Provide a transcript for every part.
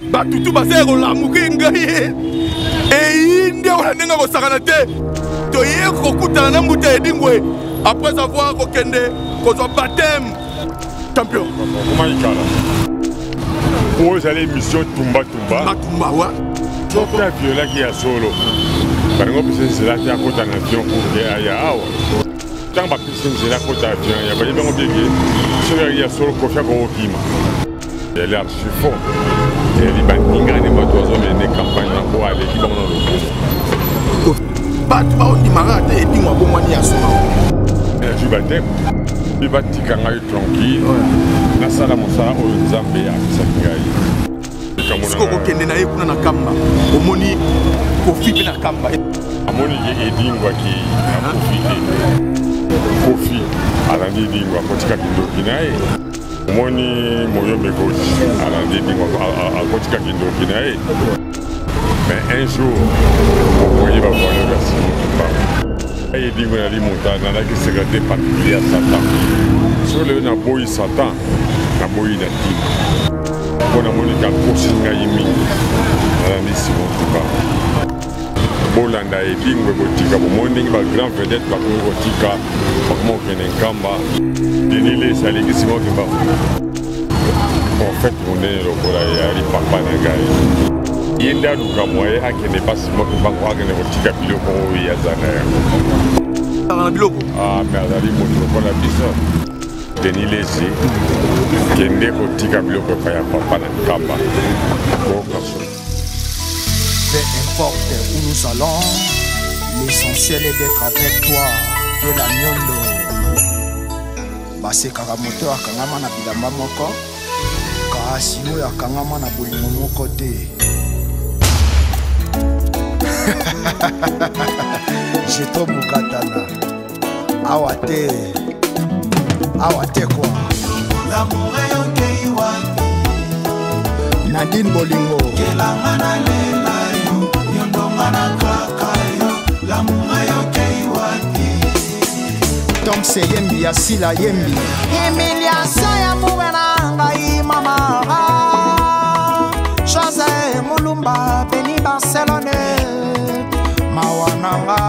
Bato tu baza ya kolamuka ngai eyindi wana ndenge kosakana te toye kokutana na mbuta edingwe après avoir kokende kozwa baptême champion okomaki kala oyo ezali émission tumba tumba batumba wa soki aviolaki ya solo balingo pesa nzela te akota na avion pour ke aya awa ntango bapesi nzela akota avion ya bayebi yango bieke soki ayaki ya solo kofi akokokima Yali archi fort. Yali baninga ne bato bazomene campagne na mpo aleki bango na lokumu. Bato baondimaka ata edingwa abongwani ya solo. Nazwi bateme mpe batika ngai tranquille nasala mosala oyo Nzambe apesaki ngai. Sikoyo kokende na ye kuna na kamba omoni kofi mpe na kamba amoni ke edingwa akei akufi te kofi alandi edingwa akotika kindoki na ye Omoni Moyombe gauche alandi Edingwe akotika kindoki na ye mais un jour okoyeba valeur ya Simon Kimbangu. Edingwe nali moto nalaki secrétaire particulier ya Satan. Soki lelo naboyi Satan, naboyi na ntina mpo namoni kakosi ngai mingi, nalandi Simon Kimbangu. Bolanda Edingwe, botika bomoni ndenge ba grand vedette bakomi kotika, bakoma kokende Nkamba. Denis Lessie aleki Simon Kimbangu, prophète monene lokola ye ali papa na ngai. Ye nde aluka moye akende pa Simon Kimbangu, akende kotika biloko oyo ye aza na yango. Na biloko ah, mais azali moto lokola biso. Denis Lessie, kende kotika biloko epai ya papa na Nkamba. Koyoka soni. Peu importe où nous allons, l'essentiel est d'être avec toi, de la nyondo. Basekaka moto akangama na bilamba moko, kasi oyo akangama na bolingo moko te. Jeto Mukatana, awa te, awa te kwa. L'amour eyokei wapi? Nadine Bolingo. Kelanga nalela yo, yondonga na kaka yo, l'amour eyokei wapi? Tom Seyembi ya Sila Yembi. Humiliation ya muwe na ngai mama Jose Mulumba Beni Barcelone mawa na nga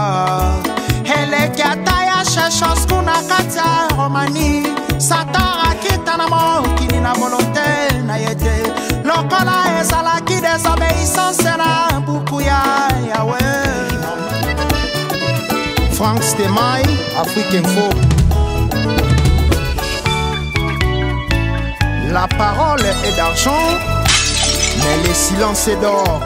eleki ata ya sheshosku na kati ya romani satan akita na mokili na volonte na ye te lokola ezalaki desobéissance na buku ya yawe Frank Stemay, Afrique Info. La parole est d'argent, mais le silence est d'or.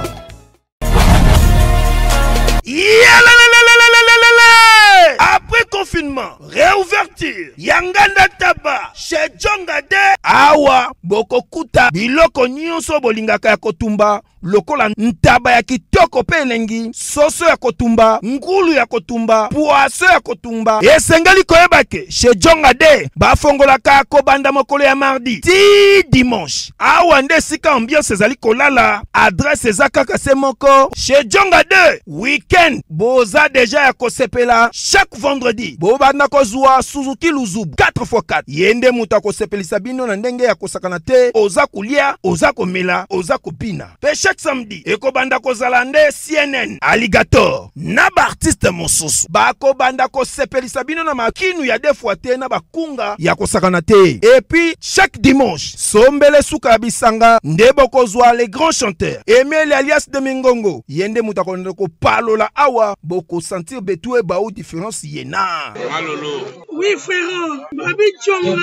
Après confinement, réouverture, Yanganda Taba, chez Djonga de awa bokokuta biloko nyonso bolingaka ya kotumba lokola ntaba ya kitoko mpe elengi, soso ya kotumba, ngulu ya kotumba, poisson ya kotumba. Esengeli koyeba ke chez Djonga de bafongolaka kobanda mokolo ya mardi ti dimanche. Awa nde esika ambiance ezali kolala, adresse eza kaka se moko chez Djonga 2. Weekend boza deja ya kosepela chaque vendredi bobanda kozwa Suzuki Luzubu 4x4. Ye nde moto akosepelisa bino na ndenge ya kosakana te, oza kolia, oza komela, oza kobina. Pe chaque samedi ekobanda kozala nde CNN, Alligator na ba artiste mosusu bakobanda kosepelisa bino na makinu ya deux fois te na bakunga ya kosakana te. Et puis chaque dimanche sombele suka ya bisanga nde bokozwa les grands chanteurs Emeli alias de Mingongo, ye nde moto akolanda kopalola awa, bokosentir betu ebau différence ye na Malolo. Oui frère, Babi Djonga.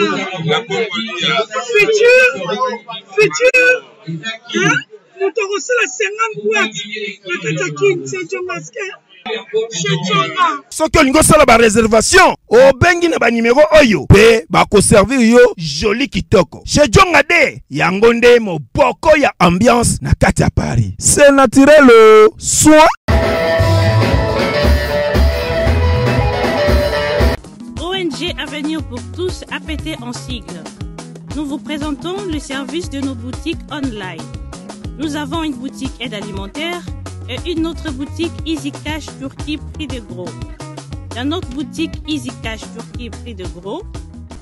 Futur, futur. Hein? Moto akosala 50 boîte na kati ya kin, c'est Djongaske. Soki olingi osala ba reservation, obengi na ba numero oyo pe bakoservir yo joli kitoko. Chez Djonga de, yango nde moboko ya ambiance na kati ya Paris. C'est naturel, soin. ONG Avenir pour tous, APT en sigle. Nous vous présentons le service de nos boutiques online. Nous avons une boutique aide alimentaire et une autre boutique Easy Cash Turquie prix de gros. Dans notre boutique Easy Cash Turquie prix de gros,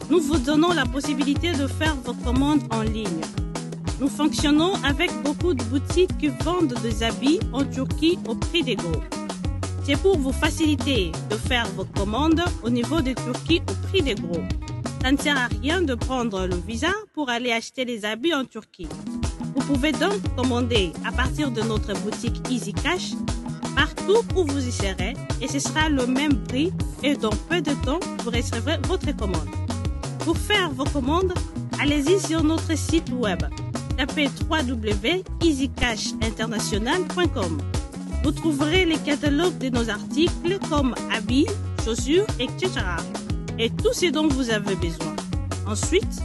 nous vous donnons la possibilité de faire vos commandes en ligne. Nous fonctionnons avec beaucoup de boutiques qui vendent des habits en Turquie au prix des gros. C'est pour vous faciliter de faire vos commandes au niveau de Turquie au prix des gros. Ça ne sert à rien de prendre le visa pour aller acheter les habits en Turquie. Vous pouvez donc commander à partir de notre boutique Easy Cash partout où vous y serez et ce sera le même prix et dans peu de temps, vous recevrez votre commande. Pour faire vos commandes, allez-y sur notre site web. Tapez www.easycashinternational.com. Vous trouverez les catalogues de nos articles comme habits, chaussures, etc. Et tout ce dont vous avez besoin. Ensuite,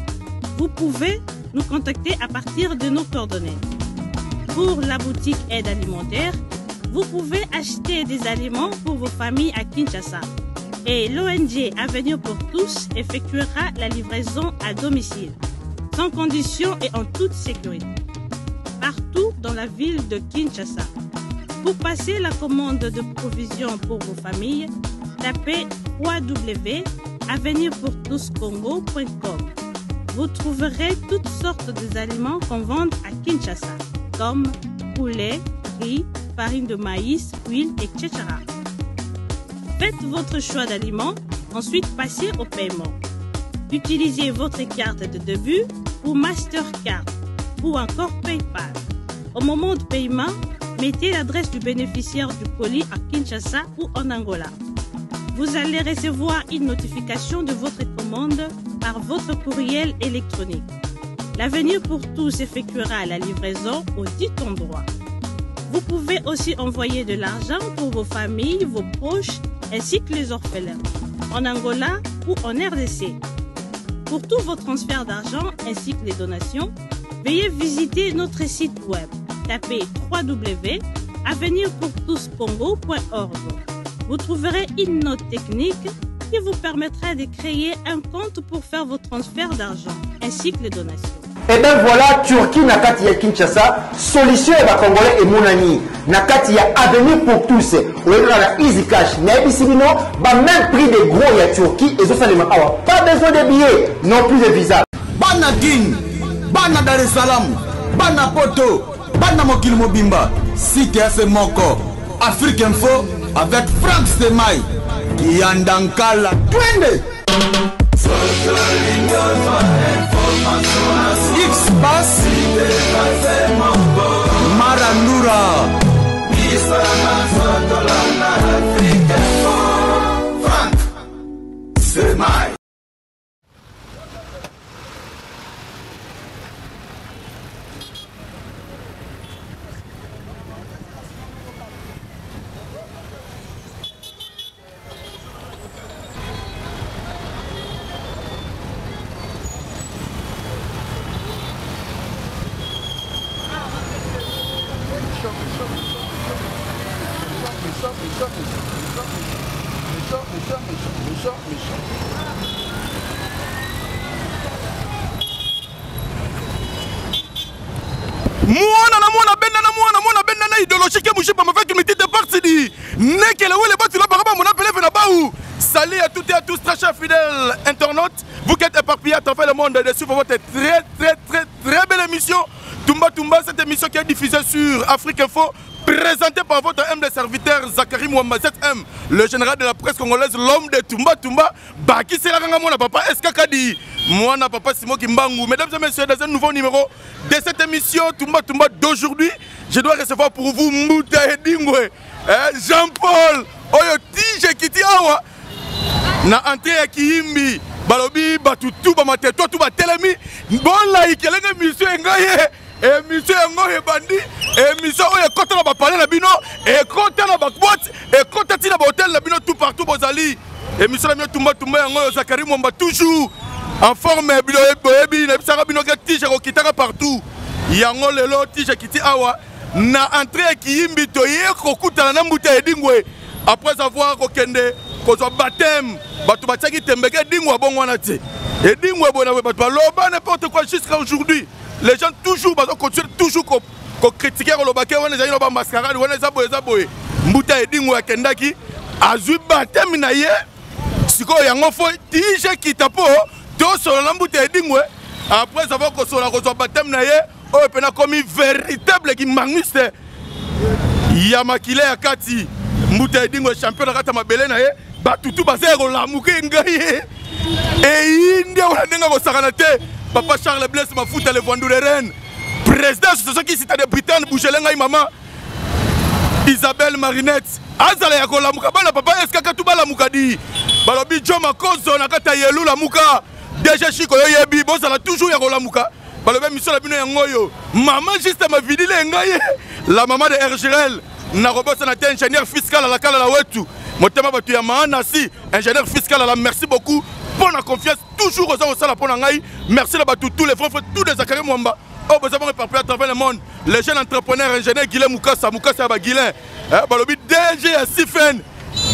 vous pouvez nous contacter à partir de nos coordonnées. Pour la boutique aide alimentaire, vous pouvez acheter des aliments pour vos familles à Kinshasa. Et l'ONG Avenir pour tous effectuera la livraison à domicile, sans condition et en toute sécurité, partout dans la ville de Kinshasa. Pour passer la commande de provisions pour vos familles, tapez www.avenirpourtouscongo.com. Vous trouverez toutes sortes d'aliments qu'on vend à Kinshasa, comme poulet, riz, farine de maïs, huile, etc. Faites votre choix d'aliments, ensuite passez au paiement. Utilisez votre carte de début ou Mastercard ou encore PayPal. Au moment de paiement, mettez l'adresse du bénéficiaire du colis à Kinshasa ou en Angola. Vous allez recevoir une notification de votre commande par votre courriel électronique. L'avenir pour tous effectuera la livraison au dit endroit. Vous pouvez aussi envoyer de l'argent pour vos familles, vos proches, ainsi que les orphelins, en Angola ou en RDC. Pour tous vos transferts d'argent ainsi que les donations, veuillez visiter notre site web. Tapez www.avenirpourtouscongo.org. Vous trouverez une note technique qui vous permettra de créer un compte pour faire vos transferts d'argent ainsi que les donations. Et ben voilà, Turquie na kati ya Kinshasa, solution ya ba Congolais emonani. Na kati ya avenir pour tous. Oyekaka na Easy Cash, nayebisi bino ba même prix de gros ya Turquie ezosalema awa. Pas besoin de billets, non plus de visa. Bana Kin, bana Dar es Salaam, bana Poto, bana mokili mobimba, site ya se moko, Afrique Info avec Franck Stemay, Kiyanda Nkala, twende! X Bass, Marandura. Franck Stemay. Mwana na mwana benda na mwana mwana benda na idéologie ke mushipa mafaki mitite parti di nekele wele batu la baraba mona peleve na baou. Salut à toutes et à tous, très chers fidèles internautes. Vous qui êtes éparpillés à travers le monde de suivre votre très très très très belle émission Tumba Tumba, cette émission qui est diffusée sur Afrique Info, présentée par votre humble serviteur Zachary Mwamba ZM, le général de la presse congolaise, l'homme de Tumba Tumba, Baki Selakanga mwana papa SKKD, mwana papa Simon Kimbangu. Mesdames et messieurs, dans un nouveau numéro de cette émission Tumba Tumba d'aujourd'hui, je dois recevoir pour vous Mbuta Edingwe, Jean-Paul, Oyo Tije Kiti Awa, na entrée ya Kiyimbi, balobi batutu ba mateto tu batelemi, bon like elenge mission engaye. Émission yango ebandi, émission oyo ekota na ba palais na bino, ekota na ba boîte, ekota ti na ba hôtel na bino tout partout bozali. Émission na bino Tumba Tumba yango oyo Zachary Mwamba toujours en forme bino boyebi na bisaka bino ke tije kokitaka partout. Yango lelo tije kiti awa na entrée ya Kiyimbi toye kokutana na Mbuta Edingwe après avoir kokende kozwa baptême bato batiaki tembeke Edingwe abongo wana te. Edingwe boye na boye bato baloba n'importe quoi jusqu'à aujourd'hui. Les gens toujours bazo continuer toujours ko ko critiquer koloba ke wana ezali na ba mascarade wana eza boye eza boye. Mbuta Edingwe akendaki azwi baptême na ye sikoyo yango fo tije kita po tosolola na Mbuta Edingwe après avoir kosolola kozwa baptême na ye. Oyo pena komi véritable kimbanguiste ya makila ya kati. Mbuta Edingwe champion na kati ya mabele na ye, bato tu baza ya kolamuka ngai ye. Eyindi awa ndenge akosakana te. Papa Charles Blaise Mafuta le Vandu de Rennes, président association Kisita de Britaine, bougele ngai mama Isabelle Marinette azala ya kolamuka bana papa SKK tu balamuka di. Balobi Joe Makozo na kati ya Yelu lamuka. DG Chico yo yebi bozala toujours ya kolamuka. Balobi mission na bino yango oyo. Mama Juste Mavidile ngai la maman de Ergerel nakobosana te, ingénieur fiscal à la kala la wetu. Motema bato ya maana si ingénieur fiscal à la merci beaucoup pour la confiance toujours aux gens pour la ngai. Merci na bato tous les frères tous les Zakari Mwamba. Oh, vous avez éparpillé à travers le monde. Les jeunes entrepreneurs, ingénieur Guilain Mukasa, Mukasa ya Guilain. Eh, balobi DG ya Sifen.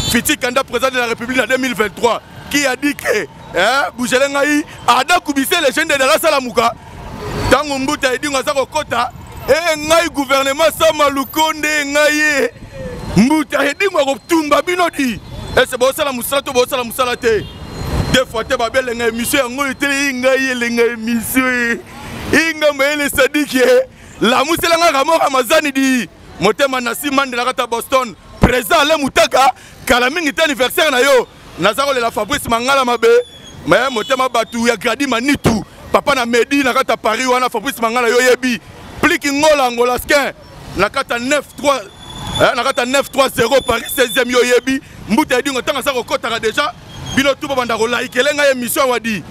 Fiti Kanda, président de la République en 2023, qui a dit que, eh, bougele ngai, Ada Kubise, les jeunes de Dallas à la Muka. Tango Mbuta Edingo aza kokota, eh, ngai gouvernement sama Lukonde ngai. Mbuta Edingo akotumba bino di. Eh, c'est bon, ça la musala to bon, ça la musala te. Deux fois te babelenga émission yango eteli ngai elenga émission. Inga mayele sadiki la musela nga Ramo Ramazani di motema nasi Mandela kata Boston président Alain Mutaka kala mingi te anniversaire na yo naza kolela Fabrice Mangala mabe mais motema batu ya Gradi Manitou papa na Medi na kata Paris wana Fabrice Mangala yo yebi Pliki Ngola Ngolaskin na kata 9-3 na kata 9-3-0 Paris 16e yo yebi Mbuta Edingo tanga sa kokotaka déjà bino tout banda ko like ngai émission wadi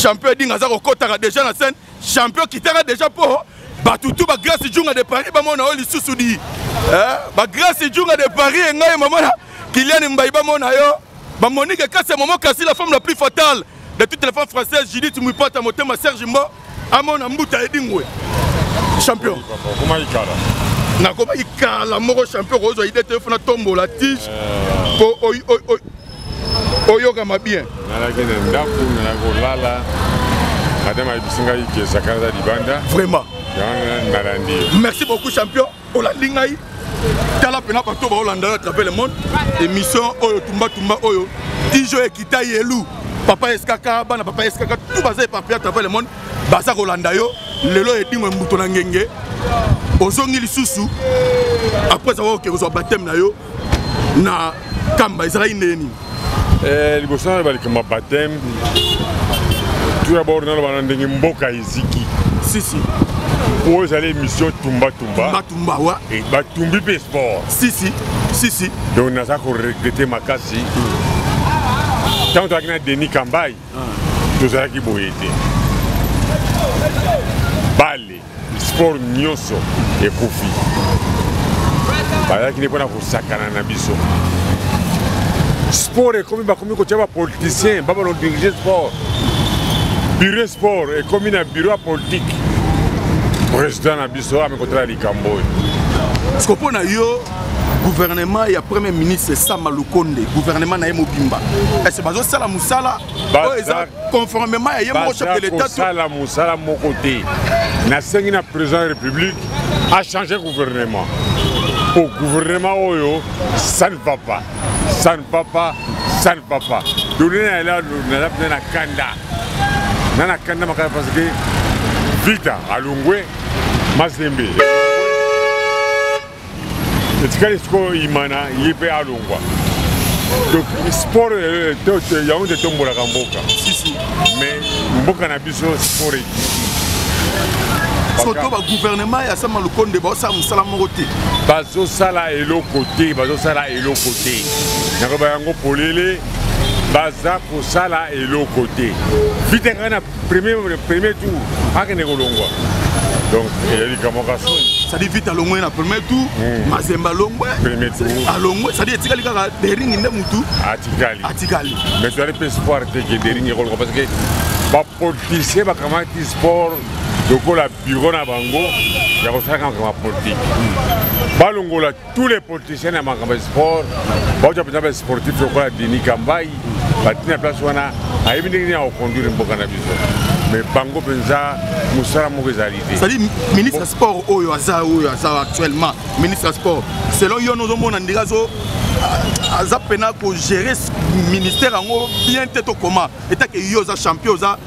champion Edingo aza kokotaka déjà na scène champion kitaka déjà po bato tout ba Grâce Djunga de Paris bamona oyo lisusu di ba Grâce Djunga de Paris ngai mama na Kylian Mbaye bamona yo ba Monique Kasse Momo Kasi la femme la plus fatale de toutes les femmes françaises Judith Mwipata motema Serge Mbo amona Mbuta Edingwe champion. Comment il kala? Nakoma ikala moko champion kozwa idée te funa tombola tige po oyokama bien. Nalaki na ndako, nalaki kolala. Madame ayebisi ngai ke Zakari aza libanda. Vraiment. Yango nalandi yo. Merci beaucoup champion. Olandi ngai. Tala pena bato baolanda à travers le monde. Émission oyo tumba tumba oyo tijo ekita yelu. Papa SKK, bana papa SKK tout baza éparpillé à travers le monde. Baza kolanda yo. Lelo Edingwe mbuto na ngenge. Ozongi lisusu après avoir oke kozwa baptême na yo na Kamba ezalaki ndenge nini? Liboso na likambo ya baptême, tout d'abord naloba na ndenge mboka eziki. Si, si. Oyo ezali émission tumba tumba. Tumba tumba, wa. Et batumbi pe sport. Si, si. Si, si. Donc naza ko regretter makasi. Tango tozalaki na Denis Kambayi, tozalaki boye te. Bale, sport nyonso ekufi. Bazalaki nde mpona kosakana na biso. Sport ekomi bakomi kotia ba politiciens, ba balo diriger sport. Bureau sport ekomi na bureau ya politique. Président na biso ame kotala likambo oyo. Parce que mpona yo gouvernement ya premier ministre Sama Lukonde, gouvernement na ye mobimba, est-ce bazosala mosala oyo eza conformément ya ye moko chef de l'État? Bazakosala mosala moko te. Nasengi na président ya République a changer gouvernement. Au gouvernement oyo, ça ne va pas. Ça ne va pas, ça ne va pas. Donner na la na la na kanda. Na na kanda makala parce que Vita alongwe Mazembe. Etikali sikoyo Imana ye mpe alongwa. Donc sport yango nde tombolaka mboka. Si, si. Mais mboka na biso sport ekiti. Surtout ba gouvernement ya Sama Lukonde ba osala mosala moko te. Bazosala eloko te, bazosala eloko te. Nakoloba yango polele, baza kosala eloko te. Vite kaka na premier tour akende kolongwa. Donc ezali likambo ya soni. C'est-à-dire vite alongwe na premier tour, Mazembe alongwe, premier tour. Alongwe, c'est-à-dire etikali kaka Daring nde mutu. Atikali. Atikali. Mais tu as le espoir te que Daring ekolongwa parce que ba politicien bakamati sport lokola bureau na bango ya kosalaka makambo ya politique. Balongola tous les politiciens na makambo ya sport, bauta mpenza ba sportif lokola Denis Kambayi, batina place wana ayebi ndenge nini ya koconduire mboka na biso. Mais bango mpenza mosala moko ezali te. C'est-à-dire ministre ya sport oyo aza, oyo aza actuellement ministre ya sport, selon yo nozomona ndenge aza mpena kogérer ministère yango bien te. Tokoma etake yo oza champion, oza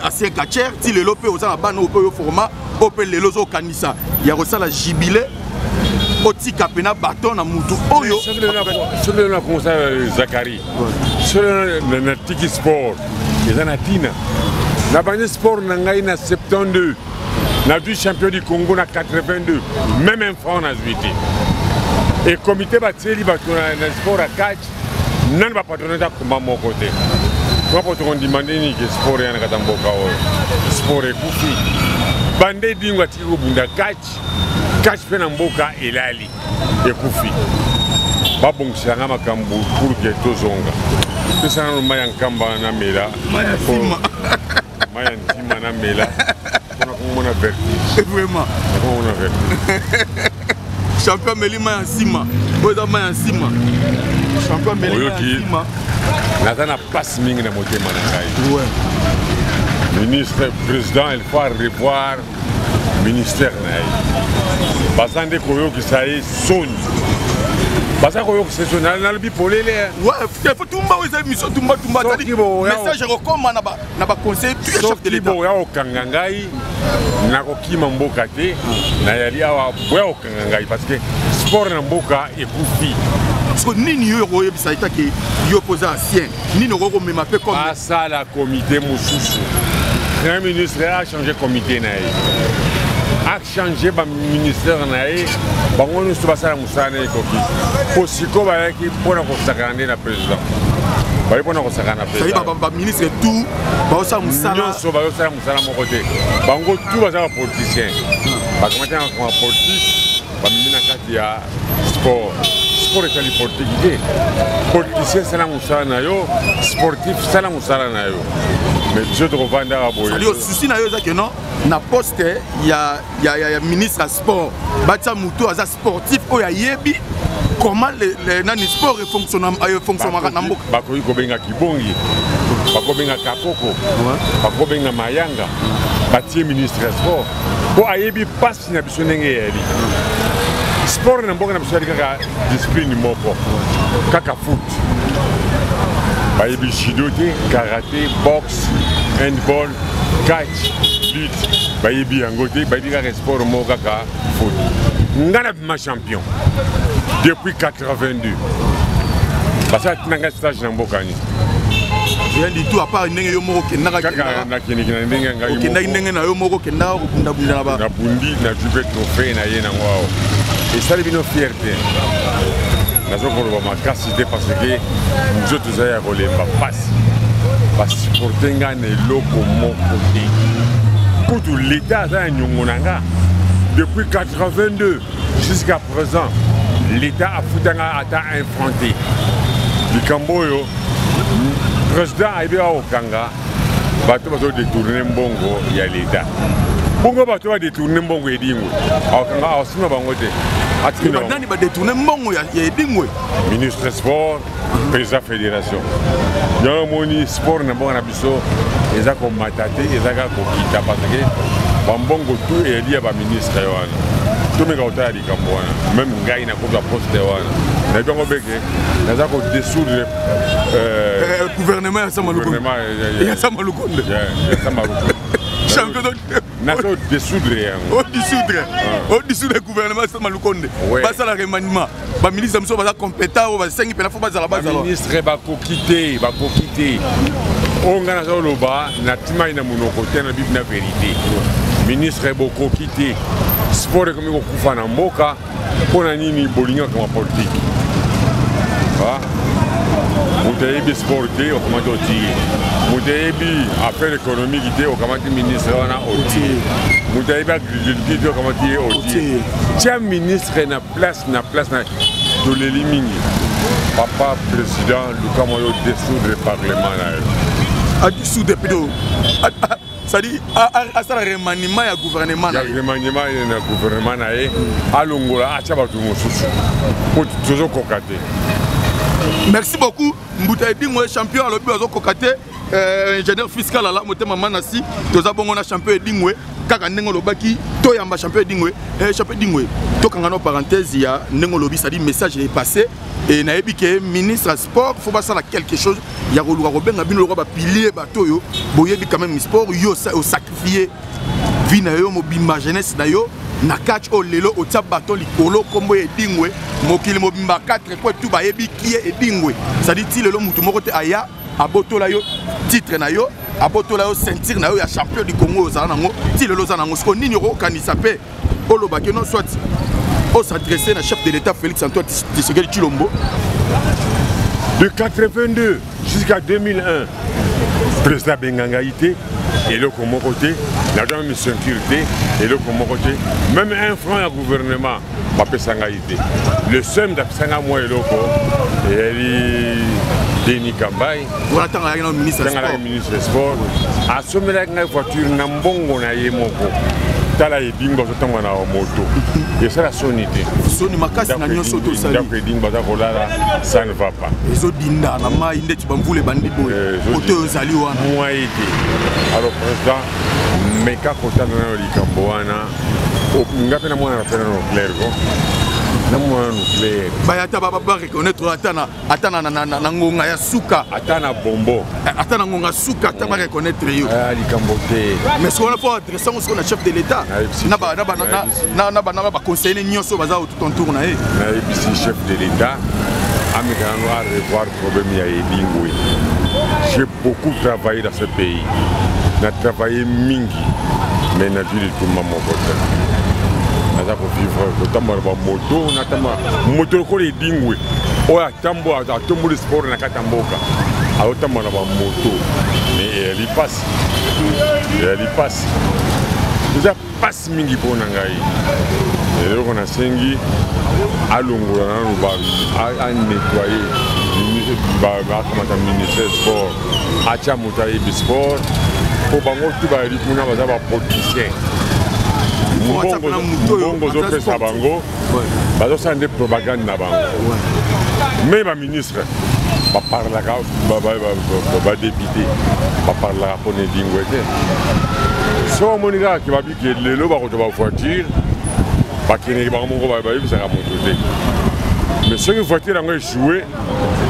ancien catcheur, ti lelo mpe oza na bana oyo mpe oyo format oyo mpe lelo ozokanisa ya kosala jubilé, otika mpena baton na mutu oyo. Soki lelo nakomosala Zakari, soki lelo natiki sport, eza na ntina. Nabandi sport na ngai na 72, nazwi champion du Congo na 82, même un franc nazwi te. E comité batieli bato na sport ya catch, nani bapatronat akoma moko te. Mpo tokondima ndeni ke sport ya na kati ya mboka oyo, sport ekufi. Bande Edingwe atiki kobunda catch, catch mpe na mboka elali, ekufi. Babongiselanga makambo pour ke tozonga. Pesa nano mai ya nkamba namela, mai ya ntima namela, mpona komona vertige. Vraiment. Komona vertige. Champion ameli mai ya nsima, oyo eza mai ya nsima. Champion ameli mai ya nsima. Naza na mpasi mingi na motema na ngai. Ministre président, il faut revoir ministère na ye. Baza nde koyokisa ye soni, baza koyokisa ye soni. Nalobi polele. Faut tumba, oyo eza émission tumba tumba, message ekokoma na baconseil chef de l'État. Boya kokanga ngai, nakokima mboka te. Nayali awa, boya kokanga ngai parce que sport na mboka ekufi. Parce nini yo okoyebisa etake yo mpo oza ancien, nini okoki komema mpe comme asala comité mosusu? Premier ministre achange comité na ye, achange baministère na ye, bango nyonso basala mosala na ekoki. Po sikoyo bayaki mpona kosakana nde na président, bayi mpona kosakana na président. Baministre tout baosala mosala. Nyonso bazosala mosala moko te. Bango tout baza bapoliticien, bakamati na politique, bamemi na kati ya sport. Sport ezali politike te. Politicien, sala mosala na yo. Sportif, sala mosala na yo. Mais biso tokovandaka boye. Souci na yo eza ke non, na poste ya ministre ya sport, batia motu aza sportif oyo ayebi comment nani sport efonctionnaka na mboka. Bakoki kobenga Kibongi, bakobenga Kakoko, bakobenga Mayanga, batie ministre ya sport mpo ayebi mpasi na biso ndenge eyali. Sport na mboka na biso yali kaka discipline moko, kaka foot. Bayebi judo te, karaté, boxe, handball, catch, lutte, bayebi yango te. Bayebi kaka sport moko, kaka foot. Nga na bima champion depuis 82, basala tina ngai stage na mboka nini? Rien du tout, à part ndenge yo moko okendaka. Kaka nakendeki na ndenge ngai. Okendaki ndenge na yo moko, okendaka kobundabunda na ba Nabundi, nazwi mpe trophée na ye nango awa. Esali bino fierté. Naza koloba makasi te parce que nzoto eza ya kolemba, mpasi. Basupporte ngai na eloko moko te. Kutu l'État aza na niongo na nga depuis 82 jusqu'à présent, l'État afutanga ata un franc te. Likambo oyo, président ayebi akokanga bato bazodétourner mbongo ya l'État. Bongo bato badétourner mbongo Edingwe, akokanga, akosimba bango te. Nani badétourner mbongo ya Edingwe? Ministre sport, président fédération. Yango omoni sport na mboka na biso eza komata te, eza kaka kokita, parce que bambongo tu eyali ya baministre wana. Tomeka kotala likambo wana. Même ngai nakozwa poste wana, nayebi yango beke naza kodissoudre gouvernement ya Sama Lukonde, ya Sama Lukonde. Ya Sama Lukonde. Champion. Nazo dissoudre yango. Odissoudre gouvernement Sama Lukonde, basala remaniement, baministre mosusu baza compétent oyo basengi mpena fo bazala. Bazala. Baministre bakoki te, bakoki te. Oyo ngai naza koloba, natimai na monoko te, na bibi na vérité. Ministre bokoki te. Sport ekomi kokufa na mboka mpo na nini? Bolingaka ma politike. Moto ayebi sport te, okamati otie. Moto ayebi affaire économique te, okamati ministre wana otie. Moto ayebi agriculture te, okamati ye otie. Tia ministre na place, na place na. Toleli mingi. Papa président, luka moyo dissoudre parlement na yo. Adissoudre plutôt, c'est-à-dire asala remaniement ya gouvernement. Ya remaniement na gouvernement na ye, alongola, atya bato mosusu po tozokoka te. Merci beaucoup, Mbuta Edingwe champion. Alobi bazokoka te. Ingénieur fiscal ala motema manasi, toza bongo na champion Edingwe. Kaka ndenge olobaki, toyamba champion Edingwe. Champion Edingwe, tokanga no parenthèse ya ndenge olobi, c'est-à-dire message est passé. E nayebi ke ministre ya sport faut basala quelque chose ya koluka kobenga bino lokola bapilier, bato oyo boyebi quand même sport. Yo osacrifie vie na yo mobimba, jeunesse na yo na catch. Oyo lelo otia bato likolo, nkombo ya Edingwe, mokili mobimba, 4 coins tout bayebi kie Edingwe. C'est-à-dire ti lelo motu moko te aya abotola yo titre na yo, abotola yo ceinture na yo ya champion du Congo. Ozala nango ti lelo, oza nango. Siko nini okokanisa mpe olobaki non, soit os'adresse na chef de l'État Félix Antoine Tshisekedi Tshilombo? De 82 jusqu'à 2001, président abenga ngai te, eloko moko te. Nazwa meme ceinture te, eloko moko te. Même un franc ya gouvernement bapesa ngai te. Le seul moto apesa ngai mwa eloko eyali Denis Kambai. Wana ntango ayaki na ministre. Ntango ayaki ministre sport, asomelaki ngai voiture na mbongo na ye moko. Tala, Edingo azotambola na moto, esala soni te? Soni makasi na nyonso tosali. Ndako Edingo baza kolala, ça ne va pas. Ezodinda na mai ndeti bamvula ebandi boye, oto oyo ozali wana. Mwa ye te. Alors président, meka kotala nano likambo wana. Nga mpe namona mpe nano clair ko, namona nano clair. Baya ata bareconnaître ata na ngonga ya suka. Ata na bombo. Ata na ngonga suka, ata bareconnaître yo. Likambo te. Mais soki wana, faut adresse yango sikoyo na chef de l'État na baconseiller nyonso baza tout autour na ye. Nayebisi chef de l'État ameka nano à revoir problème ya Edingwe. J'ai beaucoup travaillé dans ce pays, na travaillé mingi, mais nazwi litumba moko te. Naza kovivre kotambola bamoto, natambola moto lokola Edingwe oyo atambola, atomboli sport na kati ya mboka, azotambola na bamoto. Mais eyali mpasi, eyali mpasi, eza mpasi mingi mpo na ngai. Eloko nasengi, alongola nanu, anettoye, akamata ministère sport, atya moto ayebi sport, mpo bango tu bayali kuna baza bapoliticien. Mbongo ozopesa bango, bazosala nde propagande na bango. Me baministre baparlaka, badéputé baparlaka mpona Edingwe te. So omoni kaka ke babike lelo bakozwa bavoiture, bakendeki bango moko, bayebisaka moto te. Mais soki voiture yango échoue,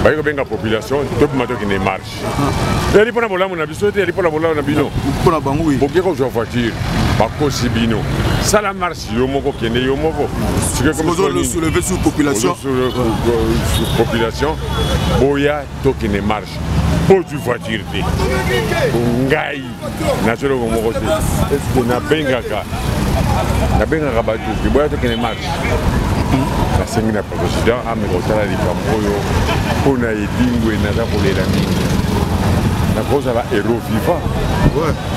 baye kobenga population, tobima, tokende marche. Eyali mpona bolamu na biso te, eyali mpona bolamu na bino. Mpona bango. Boke kozwa voiture, bakosi bino. Sala marche yo moko, kende yo moko. Soulever sur population. Population, boya, tokende marche. Bozwi voiture te, ngai nazwi eloko moko te. Est-ce nabengaka bato ke boya, tokende marche? Nasengi na président ameka kotala likambo oyo mpo na Edingwe. Naza kolela mingi, nakozala héros vivant.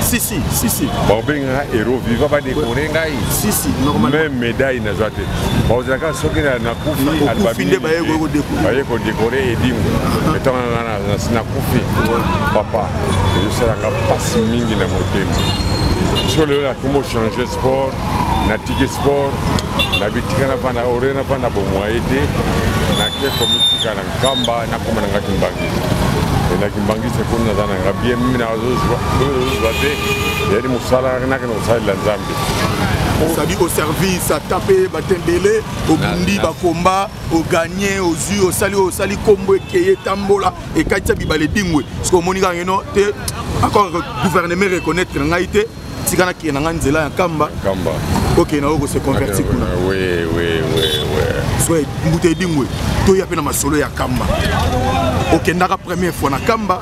Si, si, si, si. Babengaka héros vivant, badécorer ngai. Si, si, normalement. Même médaille nazwa te. Bakozalaka soki nakufi nde baye kodécorer Edingwe. Ntango nga nakufi, papa, ezosalanga mpasi mingi na motema. So lelo nakomi ochange sport, natiki sport, nabitika, navanda ore, navanda bomwaye te. Nake komitika na Nkamba, nakoma na nga kimbangisi. Na kimbangisi ekoni, naza na nga bien. Mimi nazozwa te, eyali mosala nakende kosalela Nzambe. C'est-à-dire au service, ata mpe batembele, obundi bakomba, oganye, ozwi, osali, osali kombo ekeye, etambola, ekatisa bibale. Edingwe, soki omoni kaka ngeno te, encore gouvernement reconnaître ngai te, tika nakende na ngai nzela ya Nkamba. Nkamba. Okende na oyo kose convertir kuna. Oui. So mbuta Edingwe, toya mpe na masolo ya Kamba. Okendaka première fois na Kamba,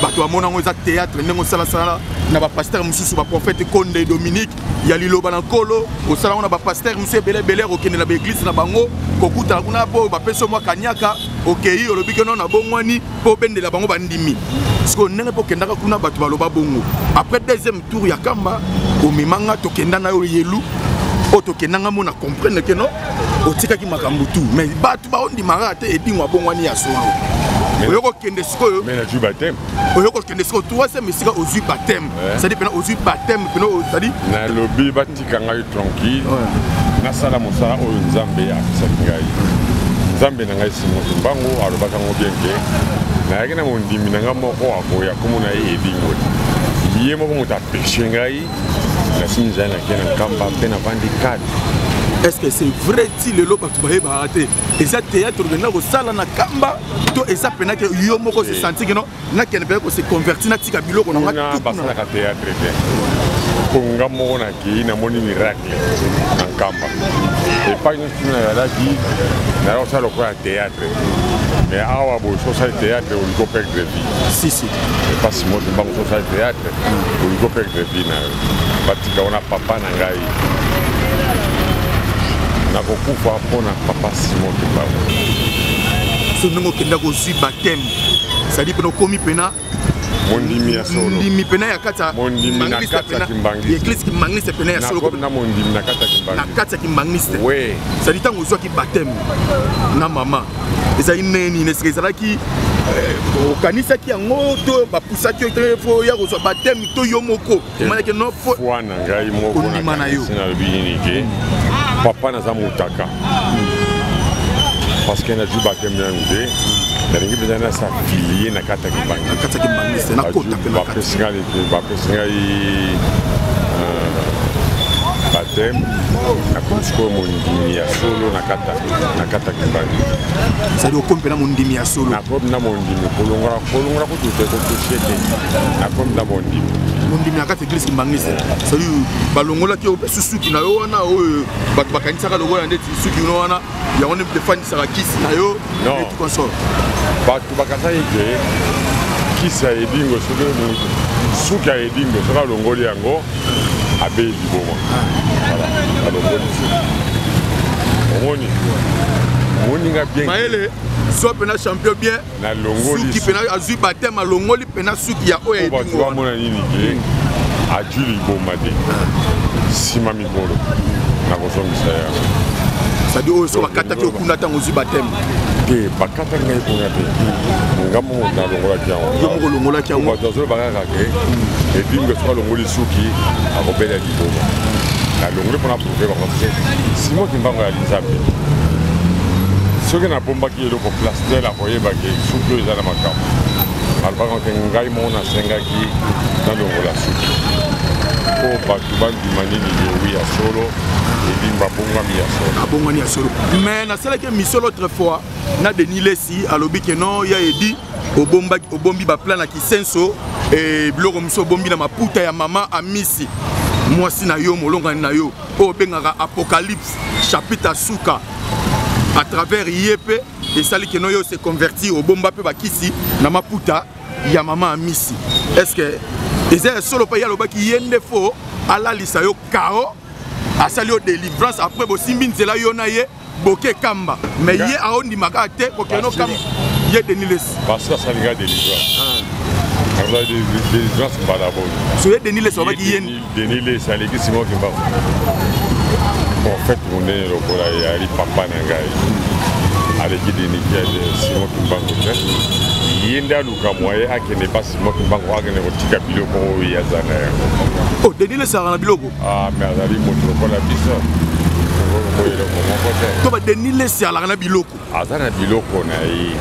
bato bamona yango eza théâtre, ndenge osalasala na bapasteur mosusu, baprophète Konde Dominique ya liloba na Nkolo. Osala yango na bapasteur mosusu ebele ebele, okende na baeglise na bango, kokutana kuna mpo bapesi yo mwa kaniaka, okei, olobi keno na bongwani mpo obendela bango bandimi. Sikoyo ndenge mpo okendaka kuna, bato baloba bongo. Après deuxième tour ya Kamba, omemanga, tokenda na yo yelu oyo tokendanga, mona comprendre ke no otikaki makambo tu, mais bato baondimaka te Edingwe abongwani ya solo. Oyo kokende sikoyo, oyo kokende sikoyo troisième esika ozwi baptême, c'est-à-dire pena ozwi baptême pena, c'est-à-dire Nalobi batika ngai tranquille, nasala mosala oyo Nzambe apesaki ngai. Nzambe na ngai Simon Kimbangu alobaki yango bien ke nayaki na mondimi na ngai moko akoya, komona ye Edingwe. Ye moko moto apeshe ngai, nasimi nzali, nake na Nkamba mpe navandi 4. Est ce que c'est vrai ti lelo bato bayebaka te eza théâtre okenda kosala na kamba to eza mpena ke yo moko se sentir ke non nakende mpenza kose converti natika biloko na nga basalaka théâtre te mpo nga moko nakei namoni miracle na nkamba epai nyonso nazalaki naza kosala lokola théâtre mais awa boye so osali théâtre olingi operdre vie sisi epasi moto mbango so osali théâtre olingi operdre vie na yo batika wana papa na ngai nakokufa mpo na papa simon kimbangu so ndenge okenda kozwi bateme cestadire mpena okomi mpena mondimi ya solo mondimi pena ya kati ya mondimi na kati ya kimbangiste eglise kimbangiste pena ya solo na mondimi na kati ya kimbangiste na kati ya kimbangiste oui c'est-à-dire ntango ozwaki baptême na mama ezali ndenge nini esika ezalaki eh, okanisaki yango to bapusaki yo te fo ya kozwa baptême to yo moko omonaki no fo foi na ngai moko kondima na yo nalobi nini ke papa naza motaka parce que nazwi baptême nanu te nalingi mpenza nasafilie na kati ya kati ya kimbangiste nakota mpe bapesi ngai bapesi ngai euh, baptême nakomi sikoyo mondimi ya solo na kati ya kimbangiste cestadi okomi mpena mondimi ya solo nakomi na mondimi kolongola kolongola kutu te kotouche te nakomi na mondimi mondimi na kati eglise kimbangiste cestadi balongolaki yo mpe susuki na yo wana oyo bato bakanisaka lokola ndeti suki no wana yango nde efandisaka kisi na yo non consort bato bakasaki ke kisi ya edingo soki suki ya edingo soki alongoli yango abeyi liboma voilà alongoli suki omoni omoni nga bien mayele zwa mpena champion bien nalongoli suki mpena azwi bateme alongoli mpena suki ya oyo bato bamona nini ke ajui liboma te nsima mikolo nakozongisa yango cestadi oyo so bakataki yo kuna ntango ozwi bateme te bakataki ngai kuna te nga moko nalongolaki yango yo moko olongolaki yango bato azoloba kaka ke edingo soki alongoli suki akobela liboma nalongoli mpona prouve bango te simo kimbango ya nzambe soki nabombaki eloko plastel akoyeba ke suki oyo eza na makambo alobaka te ngai moko nasengaki nalongola suki mpo bato bandima nini yewi ya solo elimba abongwami ya solo abongwani ya solo mais nasalaki émission l'autre fois na denis lesi alobi ke non ya edi obombi baplan na kisenso e biloko mosusu obombi na maputa ya mama amisi mwasi na yo molongani na yo oyo obengaka apocalypse chapitre suka à travers ye mpe esali keno yo se convertir obomba mpe bakisi na maputa ya mama amisi est ce que eza ya solo mpe ye alobaki ye nde fo alalisa yo kao asali yo délivrance après bosimbi nzela yo na ye boke kamba mais ye aondima kaka te kokende okamba ye denis lesi parce que asali nga délivrance ah. azali délivrance mbala boni so ye denis lesi abaki ye denis lesi aleki simon kimbangu prophète monene lokola ye ali papa na ngai aleki denis simon kimbangu te ye nde aluka moye akende pa simon kimbangu akende kotika biloko oyo ye aza na yango oh denis lesi azalaka na biloko Ah, mais azali moto lokola biso tokokoboya eloko moko te to ba denis lesi alaka na biloko aza na biloko na ye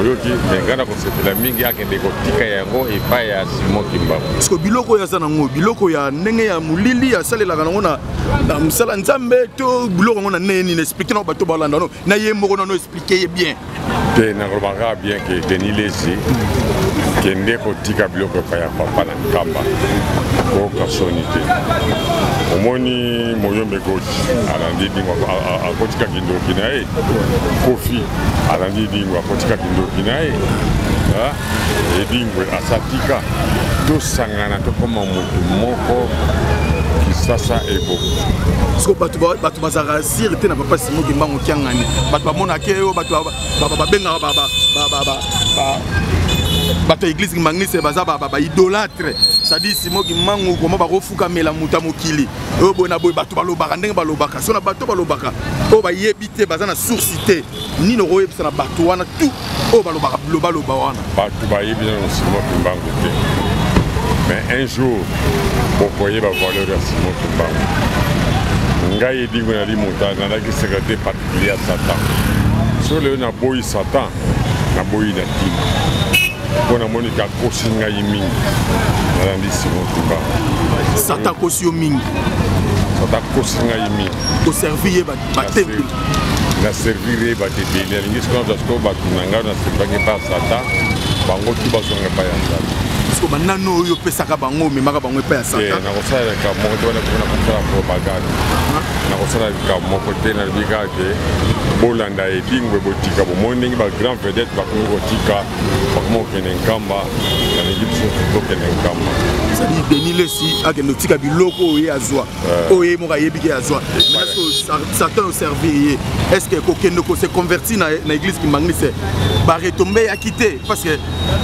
oyoki me ngai nakosepela mingi akende kotika yango epai ya simon kimbangu parceke biloko oyo aza nango biloko ya ndenge ya molili asalelaka nango na mosala nzambe to biloko yango na ndenge nini explike nango bato balanda no na ye moko nano explike ye bien te nakoloba kaka bien ke denis lesi kende kotika biloko epai ya papa na nkamba koyoka soni te omoni moyombe gauche alandi dingo akotika kindoki na ye kofi alandi dingo akotika kindoki na ye edingwe asatika tosangana tokoma motu moko kisasa ebongo siko bato bato bazalaka sire te na papa simo kimbangu kiangani bato bamonaka ye oyo bato babengaka bato ya église kimbanguiste baza baidolâtre cestadire simo kimbangu koma bakofukamela moto ya mokili oyo boye na boye bato balobaka ndenge balobaka so na bato balobaka oyo bayebi te baza na source te nini okoyebisa na bato wana tout oyo balobaka bilobaloba wana bato bayebi nano simon kimbangu te mais un jour bokoyeba valeur ya simon kimbangu ngai edingo nali moto nazalaki secrétaire particulier ya satan so lelo naboyi satan naboyi na ntina mpo namoni kakosi ngai mingi nalandi simon kimbangu satan akosi yo mingi Satan akosi ngai mingi. Oservi ye batembe. Na servir ye bato ebele, alingi sikoyo nazwa sikoyo bato na ngai naservaki epai ya Satan, bango tu bazonga epai ya Nzambe. Sikoyo banani oyo opesaka bango, omemaka bango epai ya Satan? Nakosala likambo moko te wana mpona kosala propagande. Nakosala likambo moko te, nalobi kaka ke bolanda Edingwe, botika bomoni ndenge ba grand vedette bakomi kotika, bakomi kokende Nkamba, nalingi biso tokende Nkamba. C'est-à-dire Denis Lessi akende kotika biloko oyo ye azwa, oyo ye moko ayebi ke azwa. Maintenant Satan oservir ye, est ce que kokende ko se convertir na, na église kimbanguiste baretombe eyaki te parce que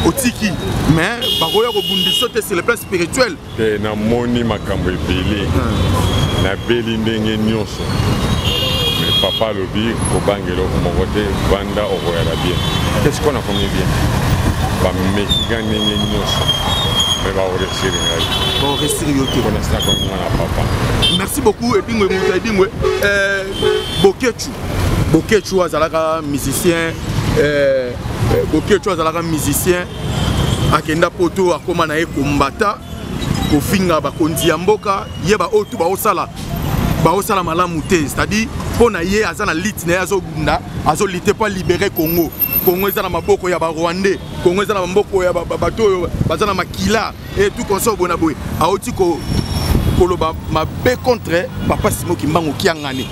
otiki, mais bakoya kobundisa te sur le plan spirituel? Te, namoni makambo ebele, nabeli ndenge nyonso, mais papa alobi kobanga eloko moko te, vanda okoyala bien. Qu'est-ce qu'on akomi bien, bameki nga ndenge nyonso, mais bakoresir ngai, bakoresir yo te, mpona sina komi mwana papa. Merci beaucoup Edingwe, moto Edingwe. Boketshu, Boketshu azalaka musicien, Boketshu azalaka musicien, akenda poto, akóma na ye kombata, kofinga bakonzi ya mboka, ye baoyo tu baosala baosala malamu te. C'est-à-dire mpo na ye aza na lite na ye, azobunda, azolite mpo alibere Congo. Congo eza na maboko ya Barwandais, Congo eza na maboko ya bato oyo baza na makila et tout consort. Boye na boye auti koloba mabe contre papa Simon Kimbangu Kiangani,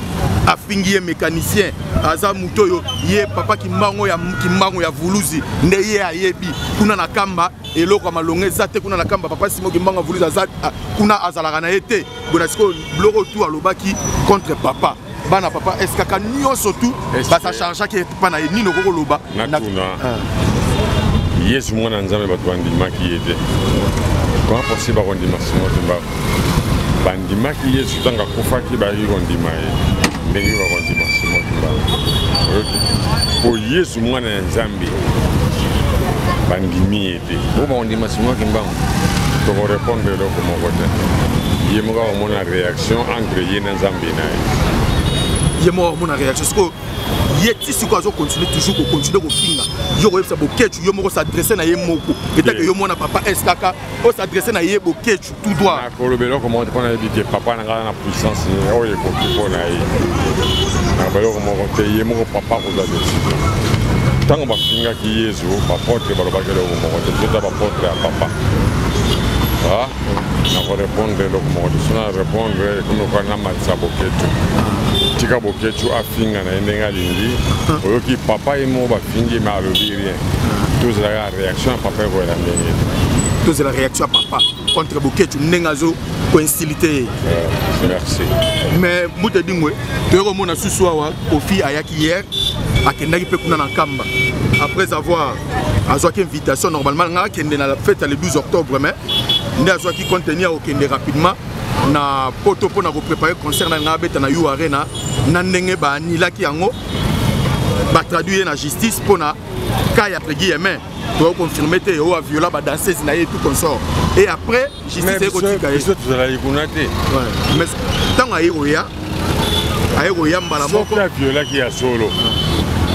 afingi ye mécanicien, aza moto oyo ye papa Kimbangu ya Kimbangu ya Vuluzi nde ye ayebi kuna na Kamba eloko ya malonga eza te. Kuna na Kamba papa Simon Kimbangu ya Vuluzi aza kuna, azalaka na ye te. Bona sikoyo biloko tu alobaki contre papa, bana papa SKK nyonso tu basachargeaki epa na ye, nini okoki koloba? Natuna, Yesu mwana Nzambe bato bandimaki ye te, comment possible bakondima Simon Kimbangu? Bandimaki Yesu ntango akufaki, bayaki kondima ye, ndenge bakondima Simon Kimbangu? Oyoki, po Yesu mwana ya Nzambe bandimi ye te, bo bakondima Simon Kimbangu? Tokorépondre eloko moko te, ye moko akomona réaction entre ye na Nzambe na ye. Ye moko akomona réaction. Sikoyo ye ti sikoyo azocontinue toujours kocontinue kofinga yo, koyebisa Boketshu, yo moko s'adresse na ye moko etake yo mwana papa SKK, osadresse na ye Boketshu tout droit. Nakoloba eloko moko te mpo nayebi ke papa na ngai na puissance oyo ekoki mpo na ye. Nakoloba eloko moko te, ye moko papa akozwa décision. Ntango bafingaki Yesu, bapotre balobaki eloko moko te, biso ta bapotre ya papa. Nakorépondre eloko moko te, so na répondre ekomi lokola namatisa Boketshu. Tika Boketshu afinga na ye ndenge alingi. Oyoki papa ye moko bafingi, mais alobi rien. Tozalaka réaction ya papa ekoyela ndenge. Tozela réaction ya papa contre Boketshu ndenge azo koinsulite ye. Merci. Mais mbuta Edingwe, toyei komona susu awa Kofi ayaki hier, akendaki mpe kuna na Nkamba après avoir azwaki invitation. Normalement ngai akende na fête ya le 12 octobre, mais nde azwaki contenu ya kokende rapidement na poto mpona koprépare concert na ngai abeta na U Arena, na ndenge baanilaki yango, batraduit ye na justice mpona cas ya entre guillemets, tokoconfirme te, oyo aviola badanseuse na ye, tout consort, et après justice ekotika ye. Biso tozalaki kuna te. Mais ntango aye koya, aye koya mbala moko. Soki aviolaki ya solo,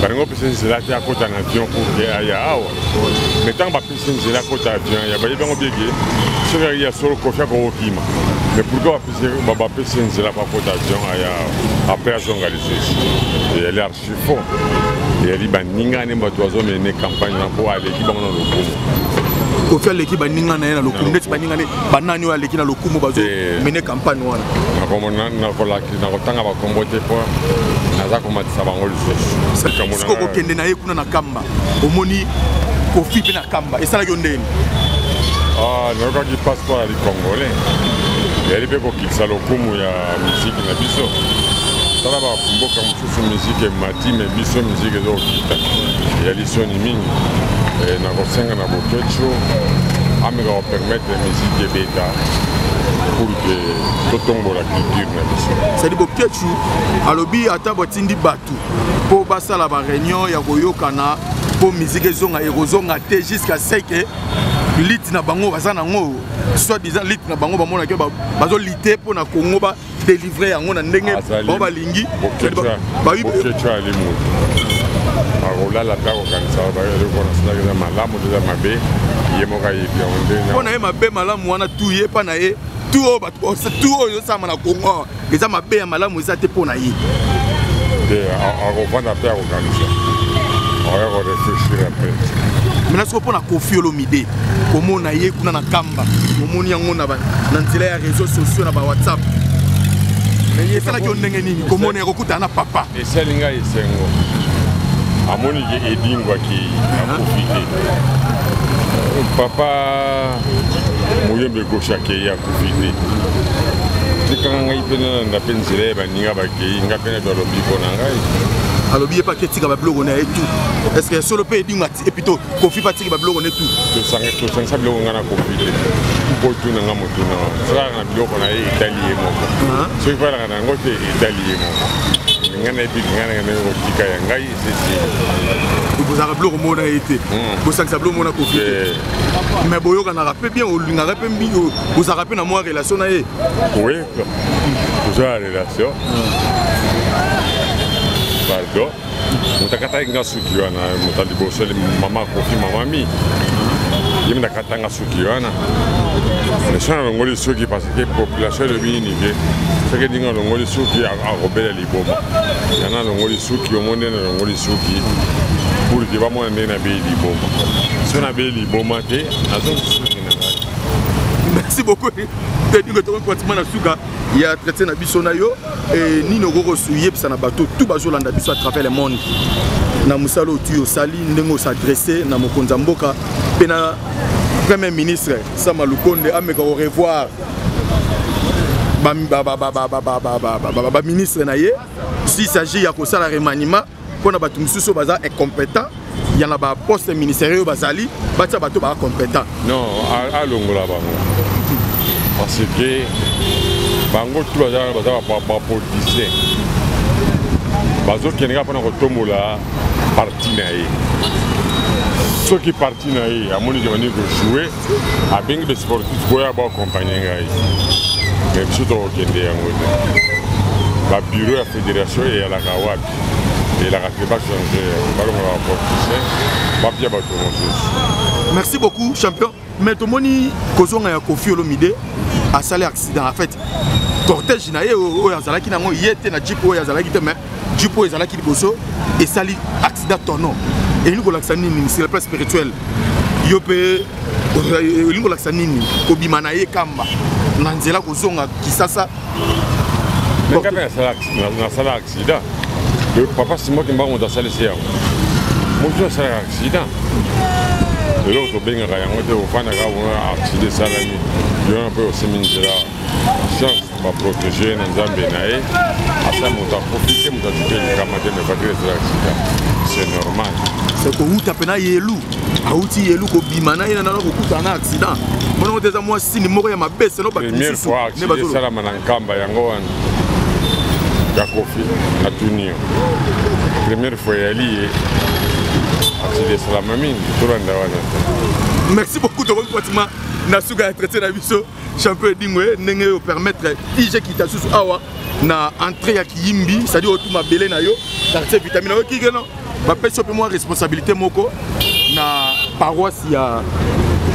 balingi opesa nzela te akota na avion pour ke aya awa. Mais ntango bapesi nzela akota avion ya, bayebi yango bieke soki ayaki ya solo, Kofi akokokima. Mais pourquoi bapesi nzela bakota avion aya awa, après azonga lisusu? Eyali archi faux, eyali baninga ne bato bazomene campagne wana mpo aleki bango na lokumu. Kofi aleki baninga na ye na lokumu, neti baninga ne banani oyo aleki na lokumu bazomene campagne wana? Nakotanga bakombo te mpo naza komatisa bango lisusu. Sikoyo kokende na ye kuna na Kamba, omoni Kofi mpe na Kamba, esalaki yo ndeni? Nayokaki passeport ya congolais, eyali mpe kokitisa lokumu ya miziki na biso. Tala bamboka mosusu miziki emati, me biso miziki ezokokita, eyali soni mingi. Nakosenga na Boketshu ameka kopermettre miziki ebeta pour que totombola culture na biso. C'est-à-dire Boketshu alobi ata batindi bato mpo basala baréunion ya koyokana mpo miziki ezonga, ekozonga te jusqu'à ce que lutte na bango baza nango, soit disant lutte na bango, bamonaki bazolite mpo na Congo, badélivre yango na ndenge bango balingi. Boketshu ali motu akolala mpe akokanisa eloko nasalaki eza malamu to eza mabe, ye moko ayebi yango. Mpo na ye mabe malamu wana tu ye mpa na ye. Tout oyo bato tout oyo ezosalama na Congo eza mabe ya malamu eza te mpo na ye. Te akovanda mpe akokanisa akoya koreflechir après. Maintenant sikoyo mpo na Koffi Olomide komona ye kuna na Kamba omoni yango na nzela ya réseaux sociaux na ba WhatsApp esalaki yo ndenge nini komona ye kokutana na papa? Esali ngai esengo amoni ke Edingwe akei akufi te papa Muyombe gauche akei akufi te tikanga ngai mpe nalanda mpe nzela ya baninga bakei ngai mpe nato alobi mpo na ngai alobi ye mpe aketika babiloko na ye tout est ce que solo mpe Edingwe epito Koffi mpe atiki babiloko ne tout tosangisa biloko ngai na Koffi te mpo tuna ngai motuna wana na biloko na ye etali ye moko soki falaka na yango te etali ye moko ngai nayebi ngai na ngai kotika ya ngai esesi bozalaka biloko moko na ye te bosangisa biloko moko na Koffi te mais boyokanaka mpe bien olingaka mpe mingi bozalaka mpe na mwa relation na ye oui toza na relation pardon moto akataki nga suki wana moto ya liboso mama Koffi mama mi ye moto akatanga suki wana mais so nalongoli suki parce que population elobi nini ke soki Edingwe alongoli suki akobela liboma yana alongoli suki omo nde nalongoli suki pour ke bamona ndenge nabeli liboma so nabeli liboma te nazongi suki na ngai. Merci beaucoup Edingwe tokoki pratiquement na suka ya entretien na biso na yo nini okoki koyebisa na bato tout bazolanda biso à travers le monde na mosala oyo tu osali ndenge os'adresse na mokonzi ya mboka mpe na premier ministre Sama Lukonde ameka korevoir baministre na ye s'il s'agit ya kosala remaniement mpona bato mosusu oyo baza incompétent ya na baposte ministériel oyo bazali batia bato baa compétent. Non, alongola bango parce que bango tu baza bapoliticien bazokende kaka mpona kotombola parti na ye soki parti na ye amoni ke bandi kojoue abengi basportif boya baaccompagne ngai mais biso tokokende yango te babureau ya fédération eyalaka wapi elaka te bachange balongola bapoliticien bapia bato mosusu. Merci beaucoup champion mais tomoni kozonga ya Koffi Olomide asali accident en fait cortège na ye oyo azalaki nango ye te na jeep oyo azalaki te mais jeep oyo ezalaki liboso esali accident tonneau elingi kolakisa nini sur le plan spirituel yo mpe elingi kolakisa nini kobima na ye kamba na nzela kozonga Kisasa? Mais nga mpe nasala accident papa Simon Kimbangu moto asalisi yango moto asalaka accident eloko tobengaka yango te ofandaka ona accident esalami yo mpe osimi nzela chance baprotege na nzambe na ye asa moto akufi te moto atuki likama te mais voiture esala accident c'est normal. C'est kowuta mpena yelu auti yelu kobima na ye nana kokutana na accident monango te eza mwa sini moko ya mabe seno bato première mosusu fois nde accident bazolo esalama na Nkamba yango wana ya Koffi natuni yo première fois eyali ye accident esalama mingi tolanda wana te. Merci beaucoup tokomi pratiquement na suka ya entretien na biso champion Edingwe ndenge oyo permettre IG kita susu awa na entrée ya Kiyimbi c'est-à-dire oyo mabele na yo quartier vitamine oyo kikeno bapesi yo mpe mwa responsabilité moko na paroisse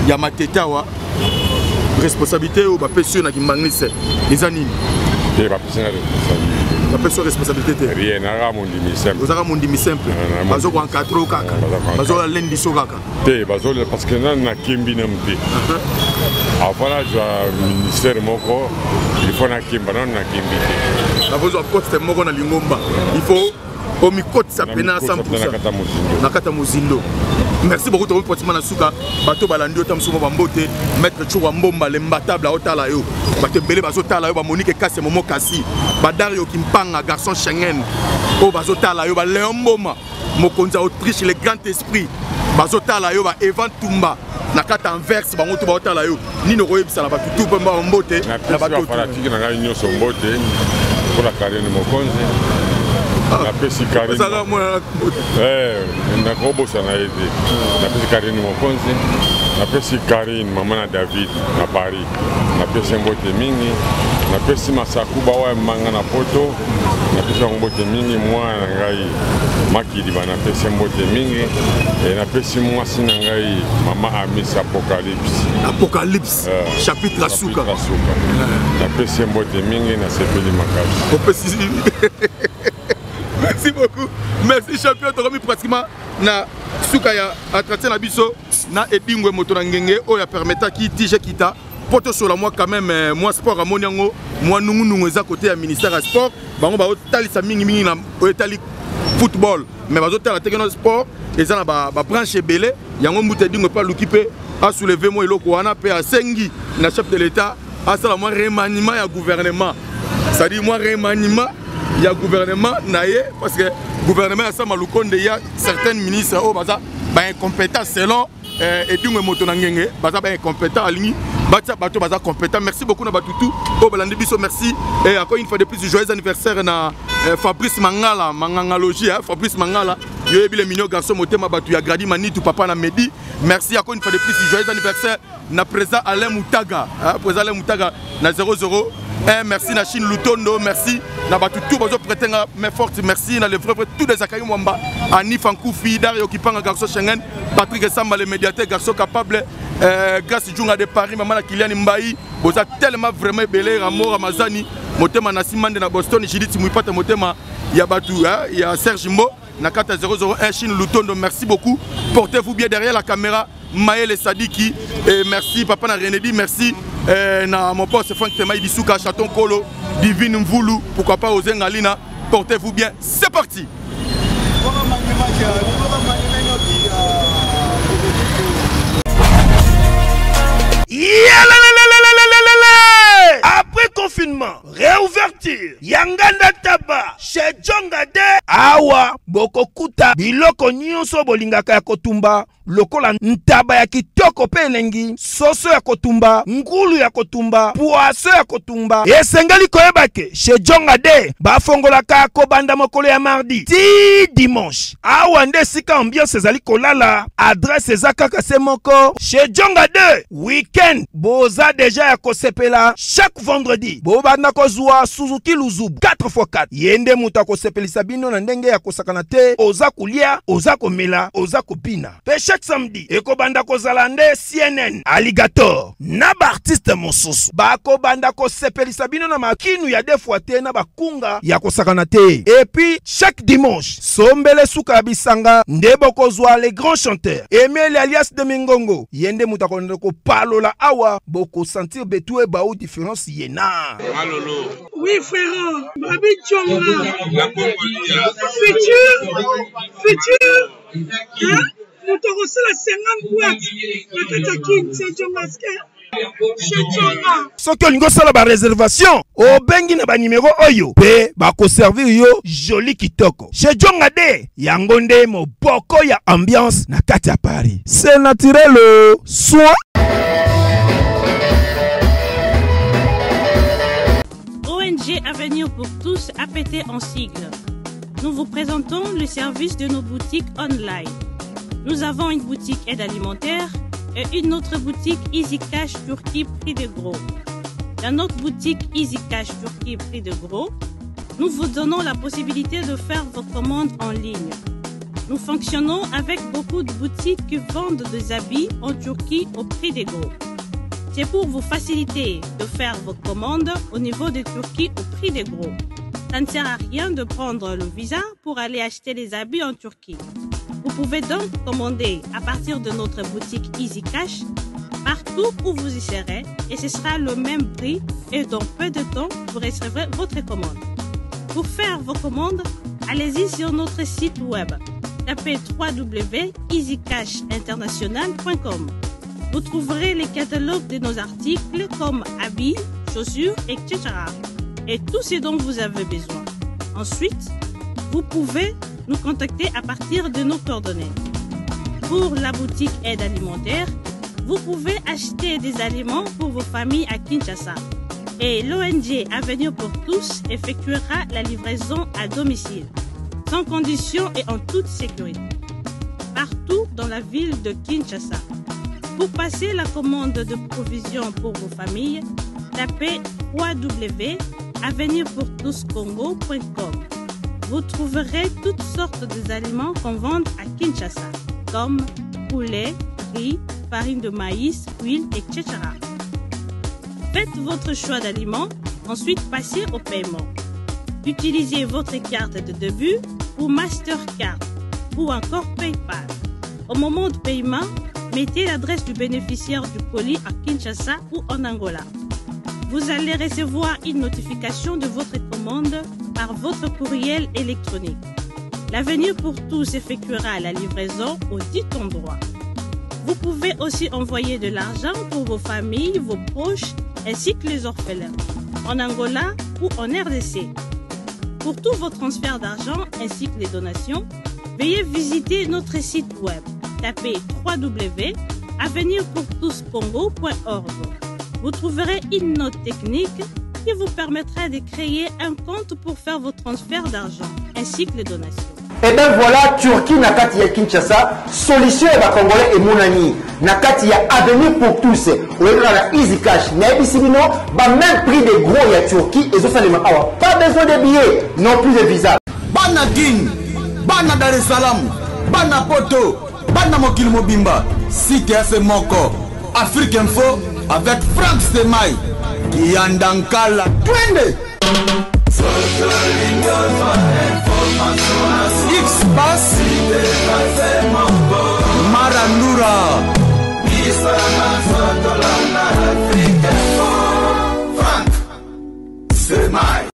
ya Matete awa responsabilité oyo bapesi yo na kimbangise eza nini? Te bapesi nga responsabilité. Bapesi yo responsabilité te? Rien naka mondimi simple. Ozaka mondimi simple bazo koencadre yo kaka bazolalendisa yo kaka. Te bazolela parce que nani nakembi nanu te avant nazwa ministère moko il faut nakemba nanu nakembi te. Nakozwa poste moko na lingomba il faut omikotisa pena 100% na kati ya mozindo. Merci beaucoup tokomi pratiquement na suka bato balandi yo ta mosusu mwa bambote maître Tshoura Mbomba lembatable aotala yo bato ebele bazotala yo bamonike kasi momo kasi badario Kimpanga garçon Schengen oyo bazotala yo baleon Mboma mokonzi ya Autriche le grand esprit bazotala yo ba Evan Tumba na kati Anvers bango to baotala yo nini okoyebisa na bato tu mpe mba mbote na bato bafanatike na ngai nyonso mbote mpona Karine Mokonzi napesi Karine nakobosana ye te napesi Karine Mokonzi napesi Karine mama na David na Paris napesi mbote mingi. Napesi masaku bawa ya manga na poto, napesi bango mbote mingi. Mwana na ngai Makiliba, napesi mbote mingi. E napesi mwasi na ngai mama Amis Apocalypse. Apocalypse euh, chapitre suka. Suka. Napesi mbote mingi, nasepeli makasi. Opesi Merci beaucoup. Merci champion, tokomi pratiquement na suka ya entretien na biso na Edingwe moto na ngenge oyo apermetaki TG Kita mpo tosola mwa quand même euh, mwa sport amoni yango mwa nungunungu eza kote ya ministère ya sport bango baotalisa mingimingi na oyo etali football mais bazotala te keno sport eza na babranche ebele yango mbuta edingo mpe aluki mpe asouleve mwa eloko wana mpe asengi na chef de l'état asala mwa remaniement ya gouvernement c'est-à-dire mwa remaniement ya gouvernement na ye parce que gouvernement ya sama lukonde ya certains ministres oyo baza baincompétent selon eh, edingwe moto na ngenge baza ba incompétent alingi batia bato baza compétent. Merci beaucoup na bato tout oyo balandi biso. Merci et encore une fois de plus, joyeux anniversaire na eh, Fabrice Mangala Mangangalogie, hein, Fabrice Mangala yoyebi le mignon garçon motema bato ya Gradi Manitou, papa na Medi. Merci encore une fois de plus, joyeux anniversaire na président Alain Moutaga, hein, président Alain Moutaga na 00 1. Merci na Chine Lutondo, merci na bato tout bazo prêter nga main forte. Merci na le vrai vrai tout des Akayi Mwamba, Annie Fankoufi, Dario Kipanga, garçon Schengen, Patrick Samba le médiateur, garçon capable, Grace Djunga de Paris, maman na Kylian Mbayi, boza tellement vraiment belé, Ramo Ramazani, motema na Simande na Boston, Judith Muipata motema ya batu, hein, ya Serge Mbo na kata 001 Chine Lutondo, merci beaucoup. Portez-vous bien derrière la caméra, Maël Sadiki, et merci papa na Renedi, merci na mon poste Franck Temaï Bisuka, Chaton Kolo, Divine Mvulu, pourquoi pas Ozengalina. Portez-vous bien, c'est parti. Après confinement, réouverture, Yanganda Taba, chez Djonga de awa bokokuta biloko nyonso bolingaka ya kotumba lokola ntaba ya kitoko mpe elengi, soso ya kotumba, ngulu ya kotumba, poaso ya kotumba. Esengeli koyeba ke chez Djonga de bafongolaka kobanda mokolo ya mardi ti dimanche. Awa nde esika ambiance ezali kolala, adresse eza kaka se moko chez Djonga de. Weekend boza deja ya kosepela, chaque vendredi bobanda kozwa Suzuki Luzubu 4x4. Ye nde moto akosepelisa bino na ndenge ya kosakana te, oza kolia, oza komela, oza kobina. Pe chaque samedi ekobanda kozala nde CNN Alligator na baartiste mosusu bakobanda kosepelisa bino na makinu ya deux fois te na bakunga ya kosakana te. Et puis chaque dimanche sombele suka ya bisanga nde bokozwa les grands chanteurs Emile alias de Mingongo, ye nde moto akolanda kopalola awa, bokosentir betu ebau différence ye na Malolo. Oui frère, Babi Djonga. Futur, futur, hein? Moto akosala 50 boîte na kati ya kin, c'est Djonga chez Djonga. Soki olingi osala ba réservation, obengi na ba numéro oyo mpe bakoservir yo joli kitoko. Chez Djonga de yango nde moboko ya ambiance na kati ya Paris. C'est naturel soin. ONG Avenir pour tous, APT en sigle. Nous vous présentons le service de nos boutiques online. Nous avons une boutique aide alimentaire et une autre boutique Easy Cash Turquie prix de gros. Dans notre boutique Easy Cash Turquie prix de gros, nous vous donnons la possibilité de faire vos commandes en ligne. Nous fonctionnons avec beaucoup de boutiques qui vendent des habits en Turquie au prix des gros. C'est pour vous faciliter de faire vos commandes au niveau de Turquie au prix des gros. Ça ne sert à rien de prendre le visa pour aller acheter les habits en Turquie. Vous pouvez donc commander à partir de notre boutique Easy Cash partout où vous y serez et ce sera le même prix et dans peu de temps, vous recevrez votre commande. Pour faire vos commandes, allez-y sur notre site web. Tapez www.easycashinternational.com. Vous trouverez les catalogues de nos articles comme habits, chaussures, etc. Et tout ce dont vous avez besoin. Ensuite, vous pouvez nous contacter à partir de nos coordonnées. Pour la boutique aide alimentaire, vous pouvez acheter des aliments pour vos familles à Kinshasa. Et l'ONG Avenir pour tous effectuera la livraison à domicile, sans condition et en toute sécurité, partout dans la ville de Kinshasa. Pour passer la commande de provisions pour vos familles, tapez www.avenirpourtouscongo.com. Vous trouverez toutes sortes d'aliments qu'on vend à Kinshasa, comme poulet, riz, farine de maïs, huile, etc. Faites votre choix d'aliments, ensuite passez au paiement. Utilisez votre carte de début ou Mastercard ou encore PayPal. Au moment de paiement, mettez l'adresse du bénéficiaire du colis à Kinshasa ou en Angola. Vous allez recevoir une notification de votre commande par votre courriel électronique. L'avenir pour tous effectuera la livraison au dit endroit. Vous pouvez aussi envoyer de l'argent pour vos familles, vos proches ainsi que les orphelins, en Angola ou en RDC. Pour tous vos transferts d'argent ainsi que les donations, veuillez visiter notre site web. Tapez www.avenirpourtouscongo.org. Vous trouverez une note technique qui vous permettra de créer un compte pour faire vos transferts d'argent ainsi que les donations. Et ben voilà, Turquie na kati ya Kinshasa, solution ya ba Congolais emonani na kati ya avenir pour tous. Oyekaka na Easy Cash, nayebisi bino ba même prix de gros ya Turquie ezosalema awa. Pas besoin de billets, non plus de visa. Bana Kin, bana Dar es Salaam, bana Poto, bana mokili mobimba, site ya se moko, Afrique Info avec Franck Semay, Kiyanda Nkala, twende! X Bass Marandura Frank Semai.